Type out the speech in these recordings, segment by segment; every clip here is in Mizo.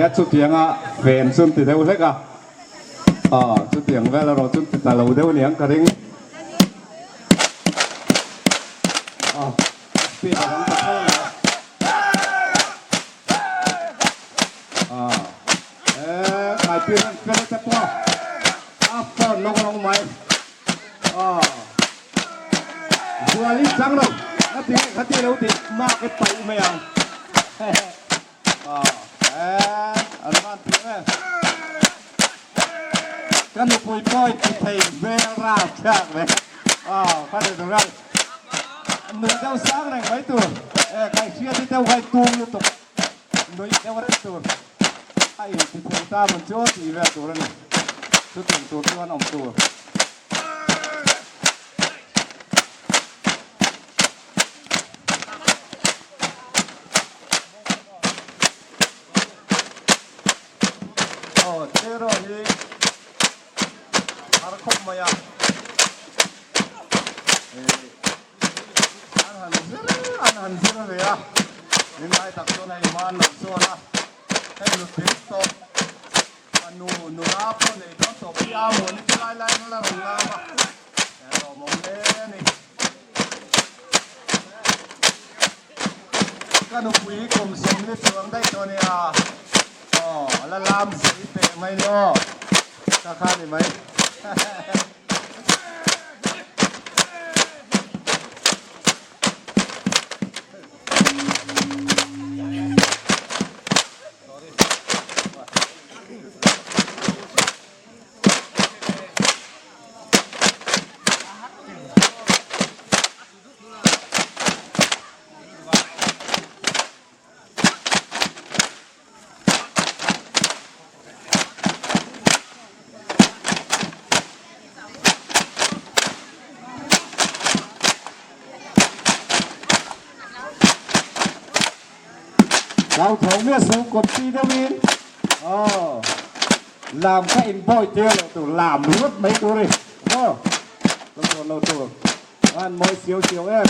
Chutianga fen chun ti deuh hlek a, aw chutiang vel erawh chun ti ta lo deuh aniang ka ring. Aw speed a dang ta tho mai. Aw. Eh, kai pi ran fele te pawh a phone lawng lawng mai. Aw. Zuali chang lo. Na ti nge khati lo ti mark i paih mai ang. Aw. Eh, an van ti nge. Ka nupui pawh i ti thei vel rap thlak ve. Aw, kha ti tur khan. Nui deuh sang reng mai tur. Eh, kai hriat i deuh kai tum lutuk. Nuih deuh reng tur a inti thei ta mawn chu tih vel tur a ni. Chutiang tur chuan awm tur. Aw, Cheraw hi har khawp mai a. An han zir an han zir ve a, min ngai tak chuan hei hman lo sawn a, hei nutling tawp fanu nula pawh nei dawn tawp hi a maw ni chu lai lai in la rawn lam a, he lawmawm hle a ni. Ka nupui hi kum 40 chuang daih tawh a nia, aw a la lam zei teh mai ni aw, ka kha ni mai. Hlauthawng miah su kawmpi deuhin aw lam kha in bawi tir loh tur lam ringawt mai tur i aw hlauhthawn loh tur a han mawi siau siau em.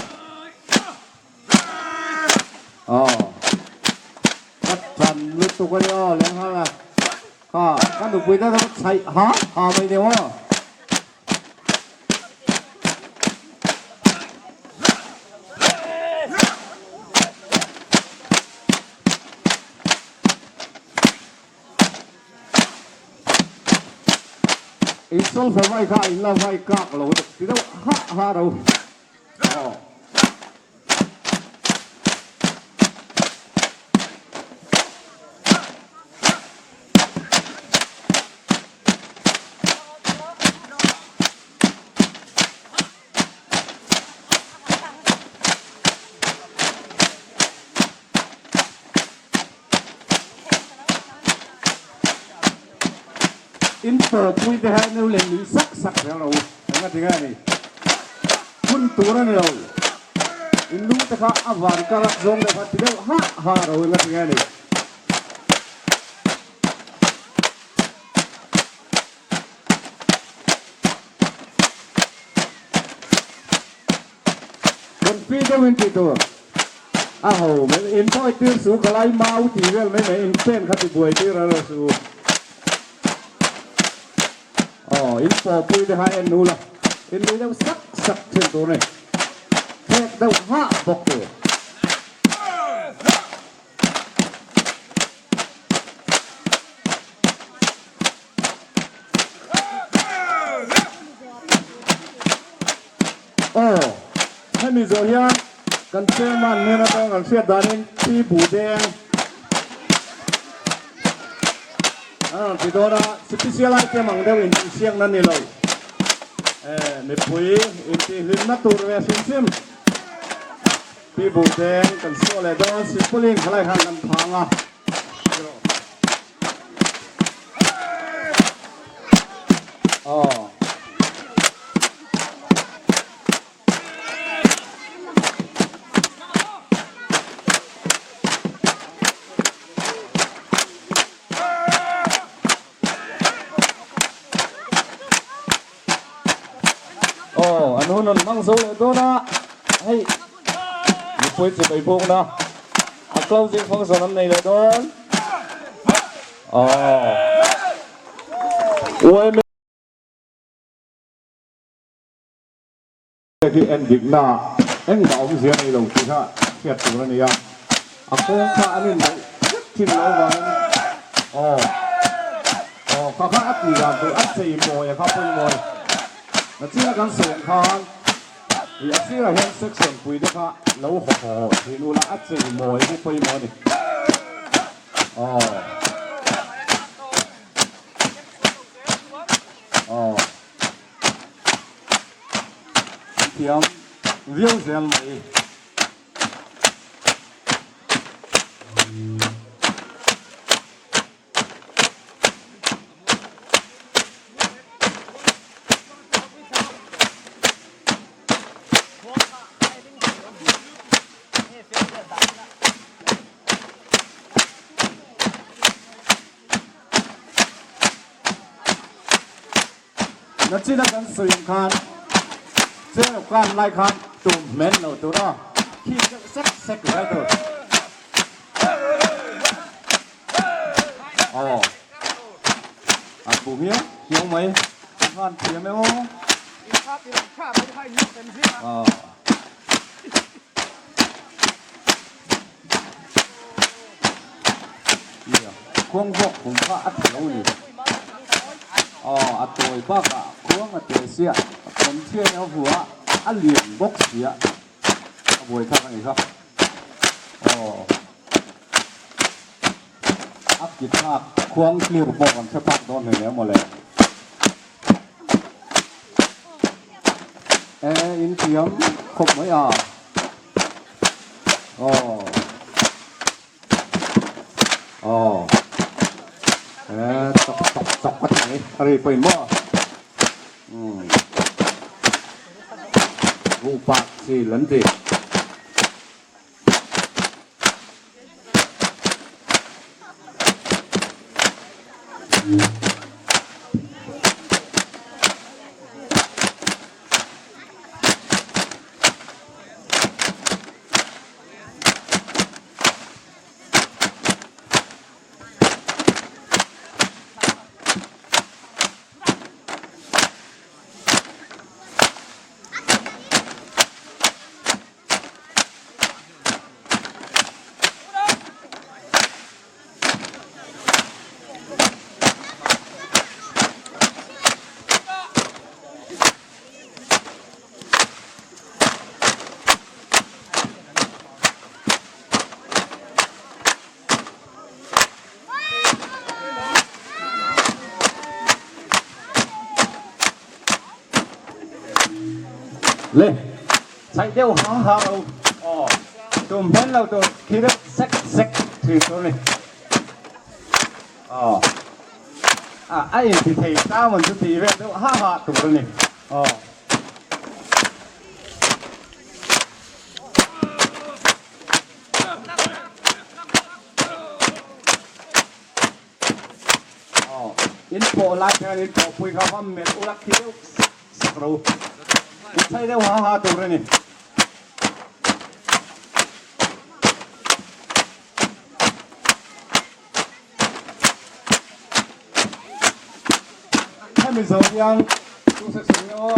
Aw ka tlan lutuk a ni aw leng nghal a kha ka nupui te chu chhaih ha ha mai ni aw. In solfa vai kha in la vai kak lo ti deuh ha ha ro. Aw. In pawhpui te hian neu leh nuih sak sak zel rawh u, eng a ti nge ni? Hun tur a ni lo, in lung te kha a van karak zawng deuh kha ti deuh hah hah rawh u, eng a ti nge ni? Confi deuh in tih tur a ho mai in pawi tir su ka lai mau tih vel mai mai in pen kha ti buai tir a rawh su aw in pawpui te kha en ula in nui deuh sak sak thin tur a ni thlek deuh hah bawk tur. Aw, hemi zawh hian kan chairman hnen atanga kan hriat danin Pi Buhdeng an rawn ti dawn a, special item ang deuh intihsiakna ni lo, eh mipui intihhlimna tur ve hrim hrim Pi Buhdeng kan suah leh dawn, Silpauline khalai khan kan phang a. Aw. Aw, an hun an hmang zo leh dawn a, hei mipui chi mai bukna a closing function an nei leh dawn. Aw. Yma hi en dikna engmah awmzia nei lo tih kha hriat tur a ni a, a kawng kha an indaih vek thin lo avangin aw. Aw kha kha a tih dan tur a chei mawi a kha pawimawh a ni. Nachina kan sawi ang khan ih a sirah hian section pui te kha lo haw haw thin ula a chei mawi hi pawimawh a ni. Aw. Aw. Thiam viau zel mai. Nachina kan sawi ang khan chair kan lai khan tum hmel lo tur a khi deuh sek sek zel tur. Aw a bu hiau hiau mai an han thiam em aw. Aw. Nia, khuang bawk kum kha a tha lo ni. Aw, a tawi bakah khuang a te sia, a kawm thian a vua a lian bawk sia, a buai thlak a ni kha. Aw, a ki thlak khuang clear pawh kan hre phak dawn hle mawle. E, in thiam khawp mai a. Aw. Aw. E, chok chok chok a ti mai. A ri pawhin maw? Umm. Ruhpak chil an ti. Le, chhaih deuh ha ha lo. Aw, tum hmel lo tur khi deuh sek sek thin tur ni. Aw, a a inti thei tlang an chu tih vel deuh ha ha tur a ni. Aw. Aw, in pawh lai hian in pawhpui kha va melh ula khi deuh sak sak ro. In chhai deuh ha ha tur a ni. Hemi zo hian tu section nge aw?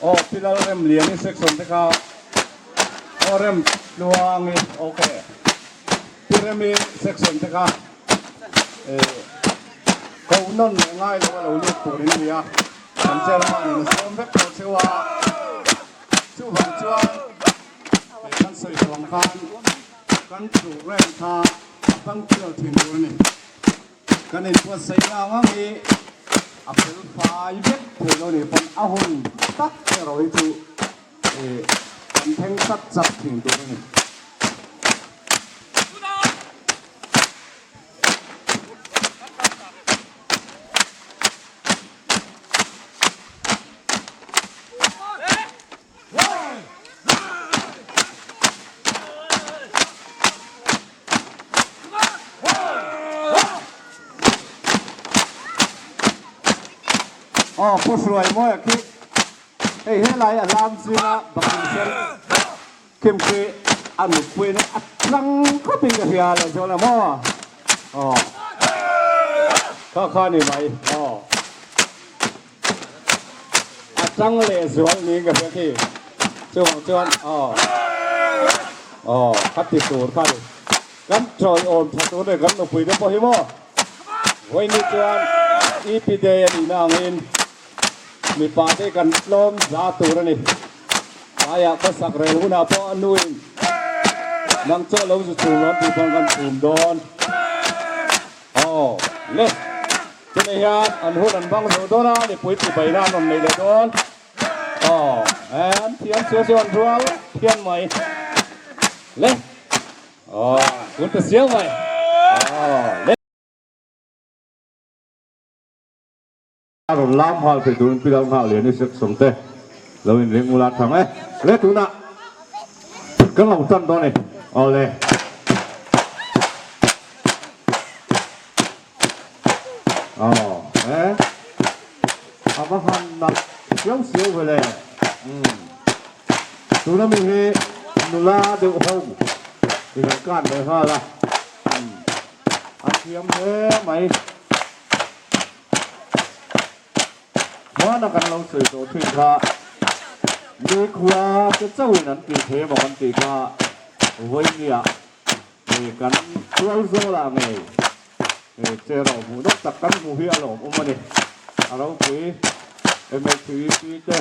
Aw Pi Lalremliani section te kha aw rem tluangi ok Pi Remi section te kha eh ko nawn leh ngai lo a lo lut turin a ni a kan chairman in a sawm vek tawh cheu a chuvang chuan eh kan sawi tawh ang khan kan program kha a punctual thin tur a ni. Kan inbuatsaih ngang ang hi a fel fai vek thei lo nih pawn a hun tak erawh hi chu kan thleng chat chat thin tur a ni. Aw Pu Hruai mawi a khi hei helai a lam zinga bakung sen khim khi a nupui in a tlang khawp in ka hria leh chuan a maw aw kha kha ni mai aw A chang leh zual niin ka hria khi. Chuvang chuan aw aw kha ti tur kha ni. Kan tawiawm tha tur leh kan nupui te pawh hi maw? Vawiini chuan EP Day a nihna angin mipa te kan tlawm za tur a ni. Tlaiah khawsak rel hunah pawh a nuin nang chaw lo zu chhum rawn tih pawn kan chhum dawn. Aw le, chumi hian an hun an hmang zo dawn a, mipui chibaina an rawn nei leh dawn. Aw, an thiam sual chu an rual thian mai. Le, aw, kun ta siau mai. Aw le. A rawn lam nghal thei turin pi lal nghal lian i section te lo inring ula thang e. Le tunah kan lo tan dawn e. Aw le. Aw e. A va han nalh siau siau ve le. Umm. Tuna mi hi nula deuh ho i han kan leh nghal a. Umm. A thiam hle mai. Hmana kan lo sawi tawh thin kha nikhua te chauhin an tih thei emaw kan tih kha vawinia Hei kan tual zawlah ngei hei cheraw hmuh nawk tak kan hmuh hi a lawmawm a ni. A ropui MHEP te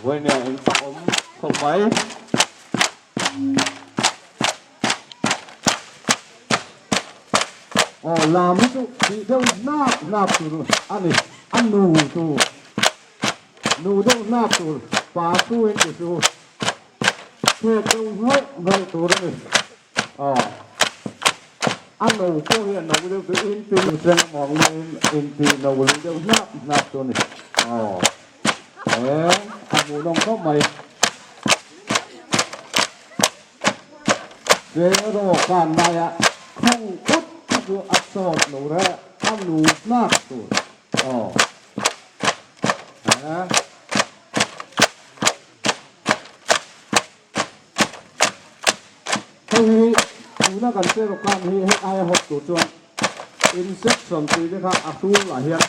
vawinia in fakawm khawp mai. Aw lam hi chu tih deuh hnap hnap tur a ni, a nu tur nu deuh hnap tur pa chu in ti chu. Hriat deuh nghauh nghauh tur a ni. Aw. A no pawh hi a no deuh chu in ti seng a mawng luiin in ti no lui deuh hnap hnap chu a ni. Aw. He a hmuhnawm khawp mai. Cheraw kan laia khawng ut chu a sawt lo reh a nu hnap tur. Aw. He. Hei hi tuna kan cheraw kan hi hei aia hawp tur chuan injection tih te kha a hrul lah hian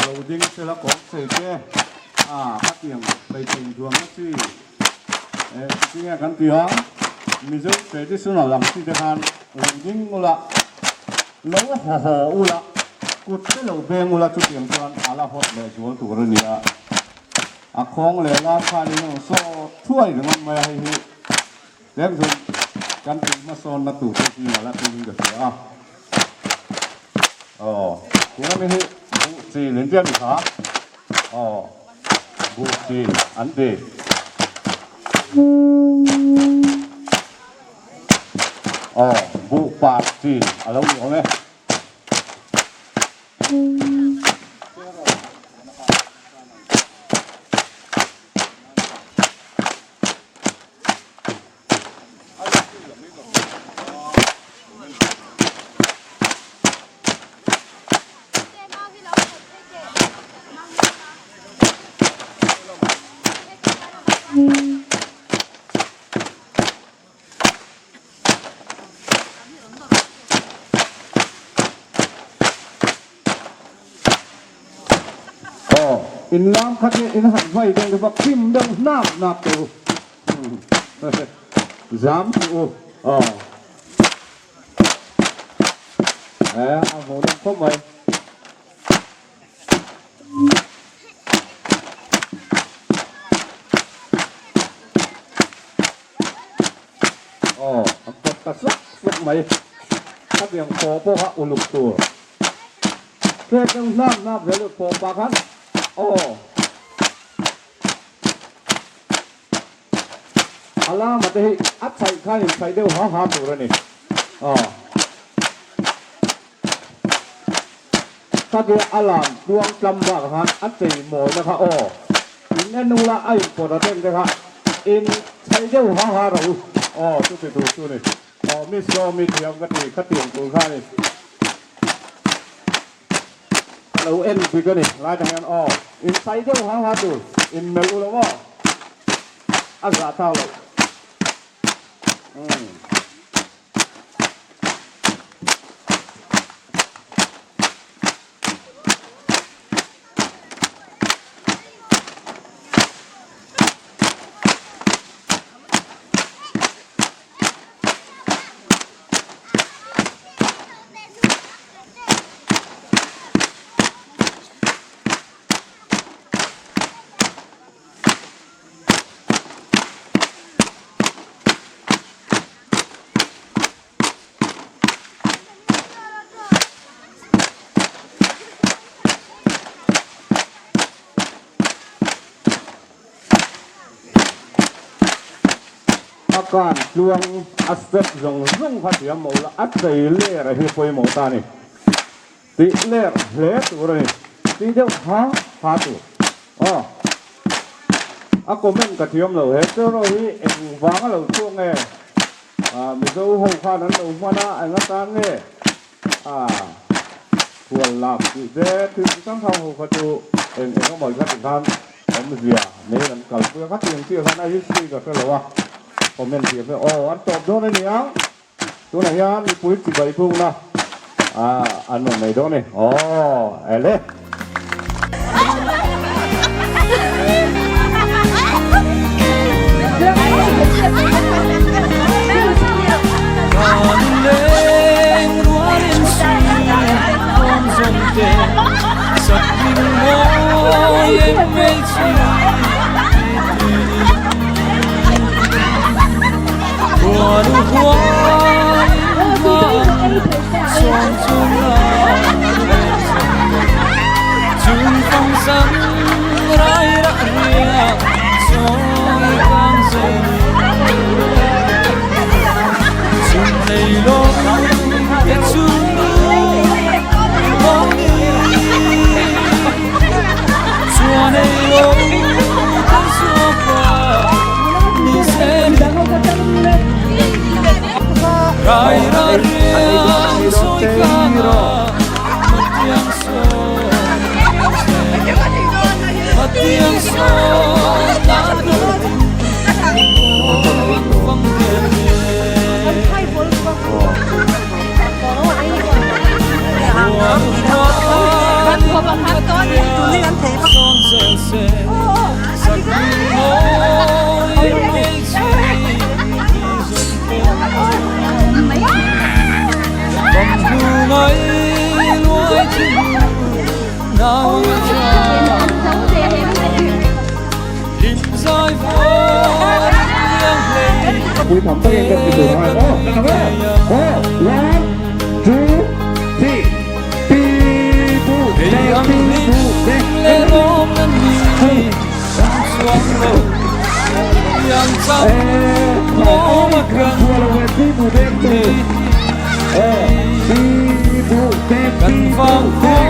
lo ding sela kawng chei te a khatiang hmeichhe inthuamna chi eh tinge kan ti ang Mizo traditional ang chi te khan lo ding ula lo haw haw ula kut te lo beng ula chutiang chuan a la hawt leh zual tur a ni a. A khawng leh lam khanin a rawn saw thuai ringawt mai a, hei hi tlem chu kan tih hmasawnna tur te zingah la tum in ka hria a. Aw, tuna mi hi buh chin in tia mi kha? Aw, buh chin an ti. Aw, buh par chin a lo ni awm e. Aw, in lam khat hi in han vai deuh te bawk hrim deuh hnap hnap teh u. Zam tih u. Aw. E, a hmuhnawm khawp mai. Aw, a kawt ta suk suk mai. Khatiang pawh pawh kha uluk tur. Hrek deuh hnap hnap zel deuh pawh pah khan aw. A lama te hi a chhaih khan inchhaih deuh ha ha tur a ni. Aw. Khatia a lam tluang tlam bak khan a chei mawina kha aw in en ula a inpawt a teng te kha in chhei deuh ha ha ro aw chuti tur chu ni aw miss aw mi thiam ka ti khatiang tur kha ni ka lo en dik a ni lai tah hian aw in chhei deuh ha ha tur in melh u lo aw a zah thlak loh umm. A kan tluang a step zawng zawng kha thiam mawh la, a chei ler a hi pawimawh ta a ni. Tih ler hle tur a ni. Tih deuh ha ha tur. Aw. A comment ka thiam lo he chero hi eng vang a lo chhuak nge? Ah Mizo ho khan an lo hman a, eng atan nge? Ah khual lak tih te thil chi hrang hrang ho kha chu eng eng emaw kha ti khan awmzia nei an kalpui a, kha tiang chiah khan a history ka hre lo a, comment thiam hi aw an tawp dawn a ni ang. Tunah hian mipui chibai bukna an rawn nei dawn a ni. Aw ele. Pui tham takin kan ti tur ngai maw? Aw, one, two, three. Pi bu te pi bu te.